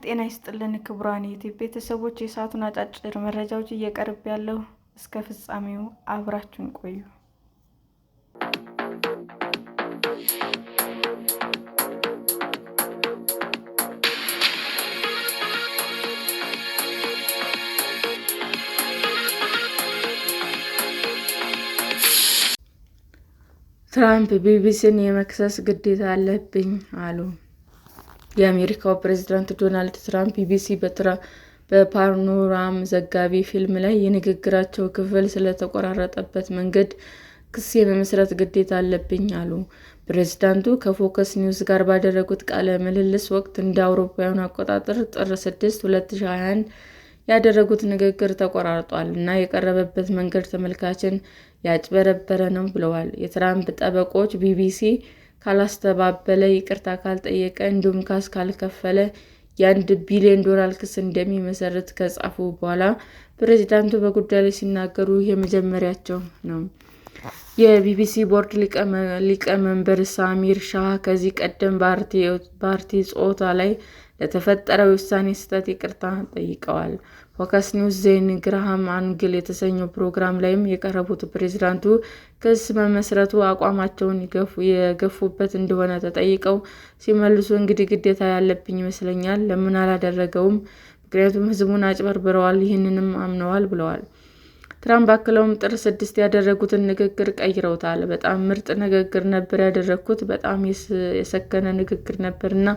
ጤና ይስጥልን ክቡራን ዩቲዩብ ቤተሰቦች፣ የሰዓቱን አጫጭር መረጃዎች እየቀርብ ያለው እስከ ፍጻሜው አብራችሁን ቆዩ። ትራምፕ ቢቢሲን የመክሰስ ግዴታ አለብኝ አሉ። የአሜሪካው ፕሬዝዳንት ዶናልድ ትራምፕ ቢቢሲ በፓኖራማ ዘጋቢ ፊልም ላይ የንግግራቸው ክፍል ስለተቆራረጠበት መንገድ ክስ የመመስረት ግዴታ አለብኝ አሉ። ፕሬዝዳንቱ ከፎክስ ኒውስ ጋር ባደረጉት ቃለ ምልልስ ወቅት እንደ አውሮፓውያኑ አቆጣጠር ጥር 6፣ 2021 ያደረጉት ንግግር ተቆራርጧል እና የቀረበበት መንገድ ተመልካችን ያጭበረበረ ነው ብለዋል። የትራምፕ ጠበቆች ቢቢሲ ካላስተባበለ፣ ይቅርታ ካልጠየቀ እንዲሁም ካሳ ካልከፈለ የ1 ቢሊዮን ዶላር ክስ እንደሚመሰርት ከጻፉ በኋላ ፕሬዚዳንቱ በጉዳዩ ላይ ሲናገሩ የመጀመሪያቸው ነው። የቢቢሲ ቦርድ ሊቀመንበር ሳሚር ሻህ ከዚህ ቀደም በአርቲ ጾታ ላይ ለተፈጠረው የውሳኔ ስህተት ይቅርታ ጠይቀዋል። ፎክስ ኒውስ ዘ ኢንግርሃም አንግል የተሰኘው ፕሮግራም ላይም የቀረቡት ፕሬዝዳንቱ ክስ መመስረቱ አቋማቸውን የገፉበት እንደሆነ ተጠይቀው ሲመልሱ እንግዲህ ግዴታ ያለብኝ ይመስለኛል። ለምን አላደረገውም? ምክንያቱም ሕዝቡን አጭበርብረዋል፣ ይህንንም አምነዋል ብለዋል። ትራምፕ አክለውም ጥር 6 ያደረጉትን ንግግር ቀይረውታል። በጣም ምርጥ ንግግር ነበር ያደረግኩት። በጣም የሰከነ ንግግር ነበር እና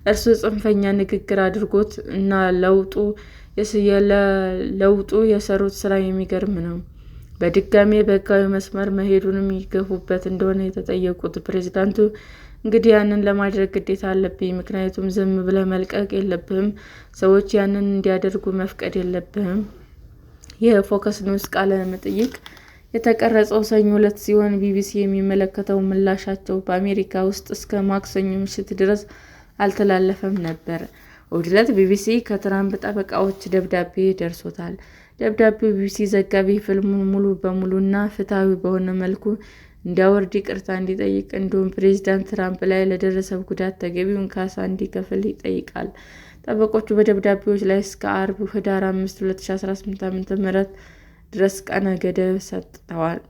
እርሱ ጽንፈኛ ንግግር አድርጎት እና ለውጡ የሰሩት ስራ የሚገርም ነው። በድጋሜ በህጋዊ መስመር መሄዱንም ይገፉበት እንደሆነ የተጠየቁት ፕሬዝዳንቱ እንግዲህ ያንን ለማድረግ ግዴታ አለብኝ፣ ምክንያቱም ዝም ብለህ መልቀቅ የለብህም፣ ሰዎች ያንን እንዲያደርጉ መፍቀድ የለብህም። የፎክስ ኒውስ ቃለ መጠይቅ የተቀረጸው ሰኞ ዕለት ሲሆን ቢቢሲ የሚመለከተው ምላሻቸው በአሜሪካ ውስጥ እስከ ማክሰኞ ምሽት ድረስ አልተላለፈም ነበር። እሁድ ዕለት ቢቢሲ ከትራምፕ ጠበቃዎች ደብዳቤ ደርሶታል። ደብዳቤው ቢቢሲ ዘጋቢ ፊልሙን ሙሉ በሙሉና ፍትሐዊ በሆነ መልኩ እንዲያወርድ ይቅርታ እንዲጠይቅ እንዲሁም ፕሬዚዳንት ትራምፕ ላይ ለደረሰው ጉዳት ተገቢውን ካሳ እንዲከፍል ይጠይቃል። ጠበቆቹ በደብዳቤዎች ላይ እስከ አርብ ህዳር 5፣ 2018 ዓ.ም ድረስ ቀነ ገደብ ሰጥተዋል።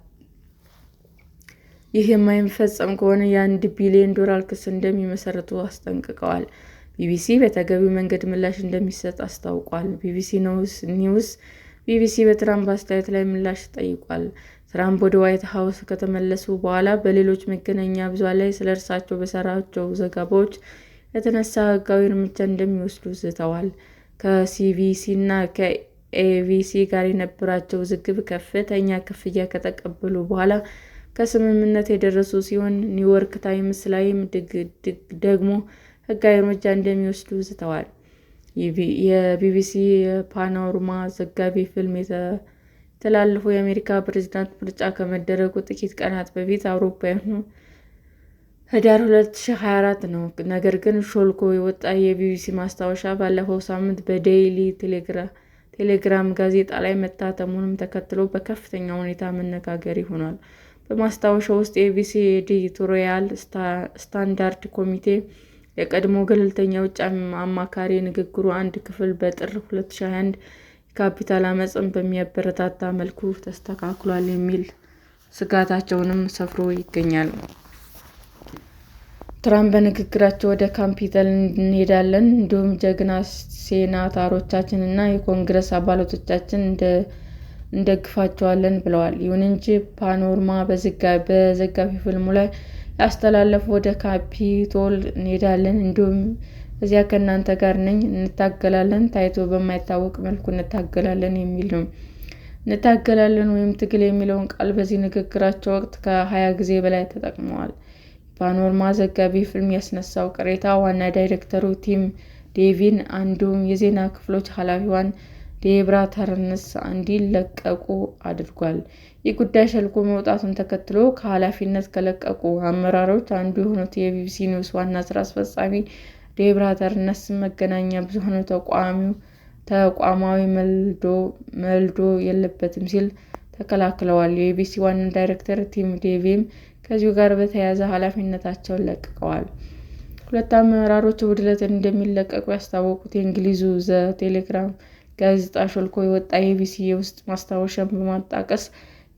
ይህ የማይፈጸም ከሆነ የ1 ቢሊዮን ዶላር ክስ እንደሚመሰርቱ አስጠንቅቀዋል። ቢቢሲ በተገቢው መንገድ ምላሽ እንደሚሰጥ አስታውቋል። ቢቢሲ ኒውስ ቢቢሲ በትራምፕ አስተያየት ላይ ምላሽ ጠይቋል። ትራምፕ ወደ ዋይት ሀውስ ከተመለሱ በኋላ በሌሎች መገናኛ ብዙኃን ላይ ስለ እርሳቸው በሰሯቸው ዘገባዎች የተነሳ ሕጋዊ እርምጃ እንደሚወስዱ ዝተዋል። ከሲቢሲ እና ከኤቢሲ ጋር የነበራቸው ውዝግብ ከፍተኛ ክፍያ ከተቀበሉ በኋላ ከስምምነት የደረሱ ሲሆን፣ ኒውዮርክ ታይምስ ላይም ደግሞ ሕጋዊ እርምጃ እንደሚወስዱ ዝተዋል። የቢቢሲ የፓኖራማ ዘጋቢ ፊልም የተላለፈው የአሜሪካ ፕሬዝዳንት ምርጫ ከመደረጉ ጥቂት ቀናት በፊት አውሮፓውያኑ ህዳር 2024 ነው። ነገር ግን ሾልኮ የወጣ የቢቢሲ ማስታወሻ ባለፈው ሳምንት በዴይሊ ቴሌግራፍ ጋዜጣ ላይ መታተሙንም ተከትሎ በከፍተኛ ሁኔታ መነጋገሪያ ሆኗል። በማስታወሻው ውስጥ የቢቢሲ የኤዲቶሪያል ስታንዳርድ ኮሚቴ የቀድሞ ገለልተኛ የውጭ አማካሪ የንግግሩ አንድ ክፍል በጥር 2021 የካፒታል ዓመፅን በሚያበረታታ መልኩ ተስተካክሏል የሚል ስጋታቸውንም ሰፍሮ ይገኛል። ትራምፕ በንግግራቸው ወደ ካፒቶል እንሄዳለን፣ እንዲሁም ጀግና ሴናተሮቻችን እና የኮንግረስ አባላቶቻችን እንደግፋቸዋለን ብለዋል። ይሁን እንጂ ፓኖራማ በዘጋቢ ፊልሙ ላይ ያስተላለፈው ወደ ካፒቶል እንሄዳለን፣ እንዲሁም እዚያ ከእናንተ ጋር ነኝ፣ እንታገላለን፣ ታይቶ በማይታወቅ መልኩ እንታገላለን የሚል ነው። እንታገላለን ወይም ትግል የሚለውን ቃል በዚህ ንግግራቸው ወቅት ከ20 ጊዜ በላይ ተጠቅመዋል። የፓኖራማ ዘጋቢ ፊልም ያስነሳው ቅሬታ ዋና ዳይሬክተሩ ቲም ዴቪን እንዲሁም የዜና ክፍሎች ኃላፊዋን ዴብራ ተርነስ እንዲለቀቁ አድርጓል። ይህ ጉዳይ ሾልኮ መውጣቱን ተከትሎ ከኃላፊነት ከለቀቁ አመራሮች አንዱ የሆኑት የቢቢሲ ኒውስ ዋና ስራ አስፈጻሚ ዴብራ ተርነስ መገናኛ ብዙኃኑ ተቋማዊ መድልዎ የለበትም ሲል ተከላክለዋል። የቢቢሲ ዋና ዳይሬክተር ቲም ዴቪም ከዚሁ ጋር በተያያዘ ኃላፊነታቸውን ለቅቀዋል። ሁለት አመራሮች እሁድ ዕለት እንደሚለቀቁ ያስታወቁት የእንግሊዙ ዘ ቴሌግራፍ ጋዜጣ ሾልኮ የወጣ የቢቢሲ የውስጥ ማስታወሻን በማጣቀስ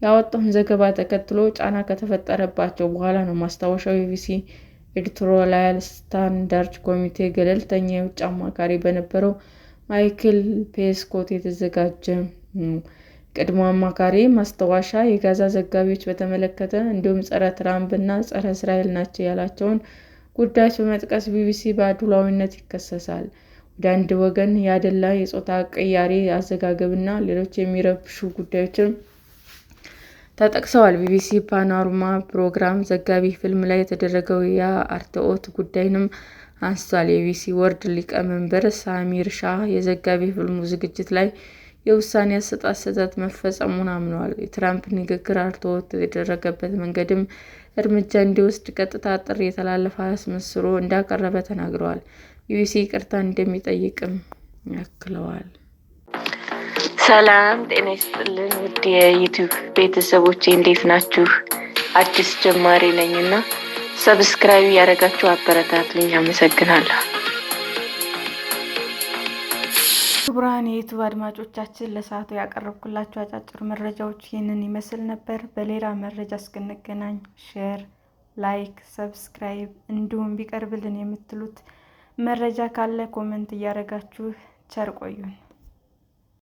ያወጣውን ዘገባ ተከትሎ ጫና ከተፈጠረባቸው በኋላ ነው። ማስታወሻው የቢቢሲ ኤዲቶሪያል ስታንዳርድ ኮሚቴ ገለልተኛ የውጭ አማካሪ በነበረው ማይክል ፔስኮት የተዘጋጀ ነው። የቀድሞ አማካሪ ማስታወሻ የጋዛ ዘጋቢዎች በተመለከተ እንዲሁም ጸረ ትራምፕ እና ጸረ እስራኤል ናቸው ያላቸውን ጉዳዮች በመጥቀስ ቢቢሲ በአድሏዊነት ይከሰሳል። ወደ አንድ ወገን ያደላ የጾታ ቅያሬ አዘጋገብና ሌሎች የሚረብሹ ጉዳዮችም ተጠቅሰዋል። ቢቢሲ ፓኖራማ ፕሮግራም ዘጋቢ ፊልም ላይ የተደረገው የአርትዖት ጉዳይንም አንስቷል። የቢቢሲ ወርልድ ሊቀመንበር ሳሚር ሻህ የዘጋቢ ፊልሙ ዝግጅት ላይ የውሳኔ አሰጣጥ ስህተት መፈጸሙን አምነዋል። የትራምፕ ንግግር አርትዖት የተደረገበት መንገድም እርምጃ እንዲወስድ ቀጥታ ጥሪ የተላለፈ አስመስሎ እንዳቀረበ ተናግረዋል። ቢቢሲ ይቅርታ እንደሚጠይቅም አክለዋል። ሰላም ጤና ይስጥልን ውድ የዩቲዩብ ቤተሰቦቼ እንዴት ናችሁ? አዲስ ጀማሪ ነኝ እና subscribe ያደረጋችሁ አበረታቱኝ። አመሰግናለሁ። ክቡራን የዩቲዩብ አድማጮቻችን ለሰዓቱ ያቀረብኩላችሁ አጫጭር መረጃዎች ይህንን ይመስል ነበር። በሌላ መረጃ እስክንገናኝ share፣ like፣ subscribe እንዲሁም ቢቀርብልን የምትሉት መረጃ ካለ comment እያደረጋችሁ ቸር ቆዩን።